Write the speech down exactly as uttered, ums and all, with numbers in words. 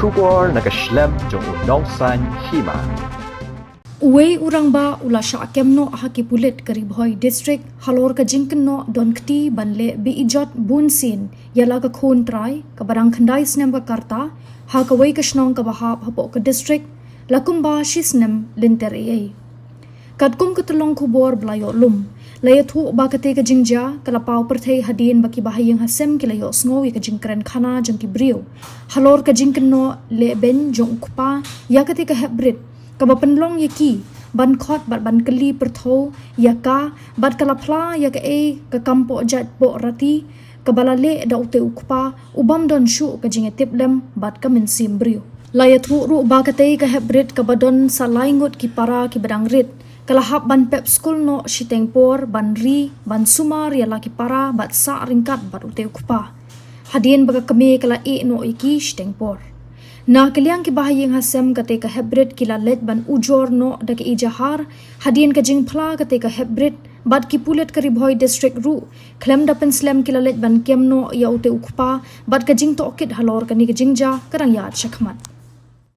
Khubor na ka shlem jong u Nongsaiñ Hima. Uwei u rangbah u la shah kem noh ha ki pulit ka Ri Bhoi District halor ka jingkynnoh don kti ban leh be-ijot bunsien ïa la ka khun trai kaba dang khyndai snem ka rta ha kawei ka shnong kaba hap hapoh ka district la kumba shi snem lynter ei ei. Katkum ka tyllong khubor ba la ïoh lum, la ïathuh ba katei ka jingjia ka la paw pyrthei hadien ba ki bahaïing hasem ki la ïohsngew ïa ka jingkren khana jong ki briew halor ka jingkynnoh leh beiñ jong u kpa ïa katei ka hepbrit kaba pynlong ïa ki ban khot bad ban kylli pyrthew ïa ka bad ka la phla ïa kaei ka kam pohjait pohrati kaba la leh da utei u kpa u bym don shuh ka jingïatiplem bad ka mynsiem briew. La ïathuh ruh ba katei ka hepbrit kaba don sa lai ngut ki para kiba dang rit ka la hap ban pep skul noh shiteng por ban ri ban sumar ïa la ki para bad sah ryngkat bad utei u kpa hadien ba ka kmie ka la ïeh noh ïa ki shiteng por. Na ka liang ki bahaïing hasem katei ka hepbrit ki la leit ban ujor noh da ka ijahar hadien ka jingphla katei ka hepbrit bad ki pulit ka Ri Bhoi District ruh khlem da pynslem ki la leit ban kem noh ïa utei u kpa bad ka jingtohkit halor kane ka jingjia ka dang ïaid shakhmat.